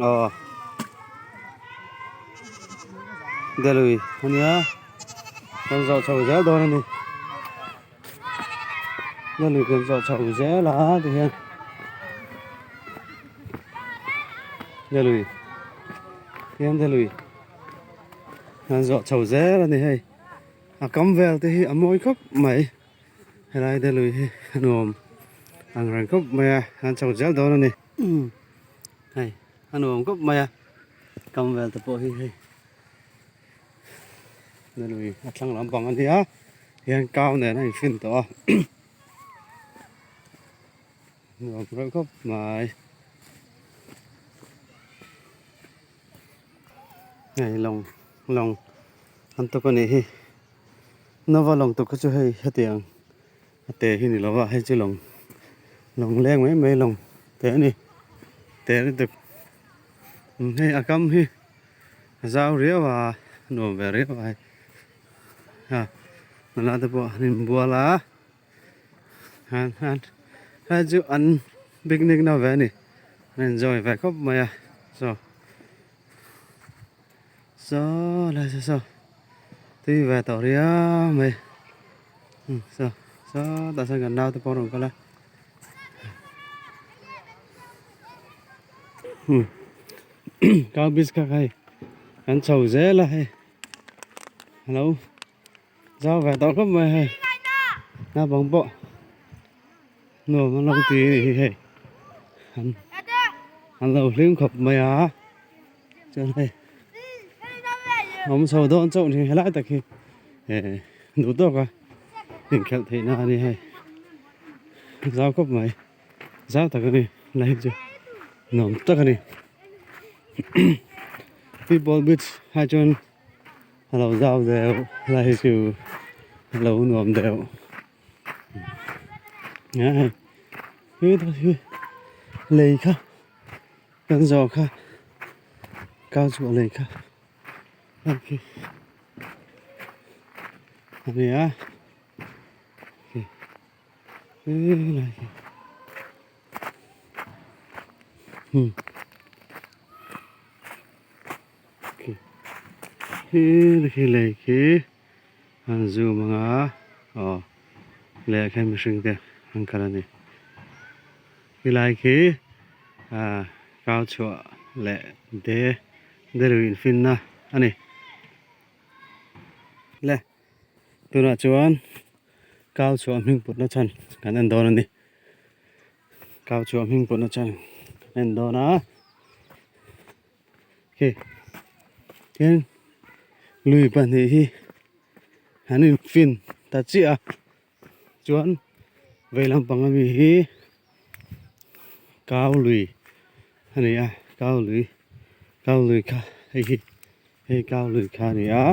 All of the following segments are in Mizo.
Aw Delui ania kan zawh chho zel dawn a ni Delui kan zawh chho zel a tihian Delui tihian Delui kan zawh chho zel a ni hei a kam vel te hi a mawi khawp mai. Helai te lui hi a nuam ang reng khawp mai a an chho zel dawn a ni hei a nuam khawp mai a kam vel te pawh hi hei na lui a thlang lampang a nia hian kau nen a infin tawh a nuam reuh khawp mai hei lawng lawng an tuk a nih hi. Nova lawng tuk kha chu hei hetiang a te hi ni lo va hei chu lawng lawng leng mai mai lawng te a ni te lutuk hei a kam hi a zau riau a a nuam ve riau a hei a nula te pawh an inbual a han han hei chu an picnic na ve a ni an enjoy ve khawp mai a saw. Saw lai saw saw tui ve tawh riau mai saw saw tah sawn kan naute pawh a rawn kal a cow beach kha hei kan chho zel a hei alo zau ve tawh khawp mai hei naupang pawh nuam an lo ti a nih hi hei an lo hlim khawp mai a. Chuan hei awm chho dawn chauh ni helai tak hi eh duh tawk a inkhelh theih na a ni hei zau khawp mai zau tak a ni lai chu nuam tak a ni people beach ah chuan a lo zau deuh helai hi chu a lo nuam deuh hei hi lei kha. Kan zawh kha kau chu a lei kha hei khi a ni a khi lai khi khi khi lei khi an zoom ang a aw leh kha mihring te an kal a ni. Helai khi ah kau chhuah leh de delivery infinna a ni. Le tunah chuan kau chhuah hming putna chhan kan en dawn a ni. Kau chhuah hming putna chhan kan en dawn a khi tin lui pahnih hi an infin ta chiah a. Chuan vei lampang ami hi kau lui a ni a kau lui kau lui kha hei hi hei kau lui kha a ni a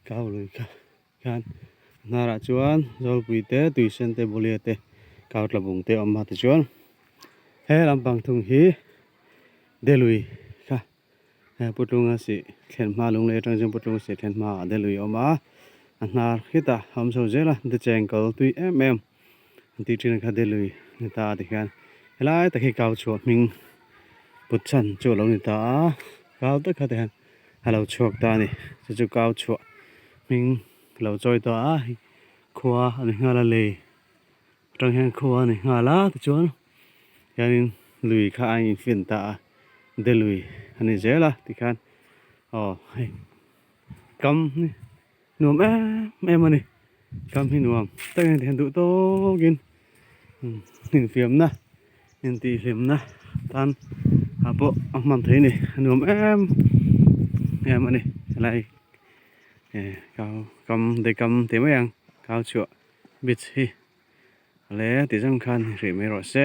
kau lui kha khan hnarah chuan zawlpui te tui sen te bulia te kau tla bung te a awm a tichuan he lampang thung hi delui kha. He putlunga sih thlen hma lunglei atang chuan putlunga sih thlen hma ah delui a awm a a hnar khitah a awm chho zel a de kal tui em em an tih thin kha delui a ni ta a tikhian helai tak hi kau chhuah hming put chhan chu a lo ni ta a kau tak kha tikhian a lo chhuak ta a ni chu chu kau chhuah hming a lo chawi ta a khua a ni nghal a lei atang hian khua a ni nghal a tichuan hianin lui kha a infin ta a de lui a ni zel a tikhian aw hei kam hi nuam em em a ni kam hi nuam tak a ni tikhian duh tawkin infiamna intihhlimna tan ah pawh a hman theih a ni a nuam em em a ni helai eh kau kam daikam tih mai ang kau chhuah. Beach hi a le ti zawng khan hrih mai rawh se.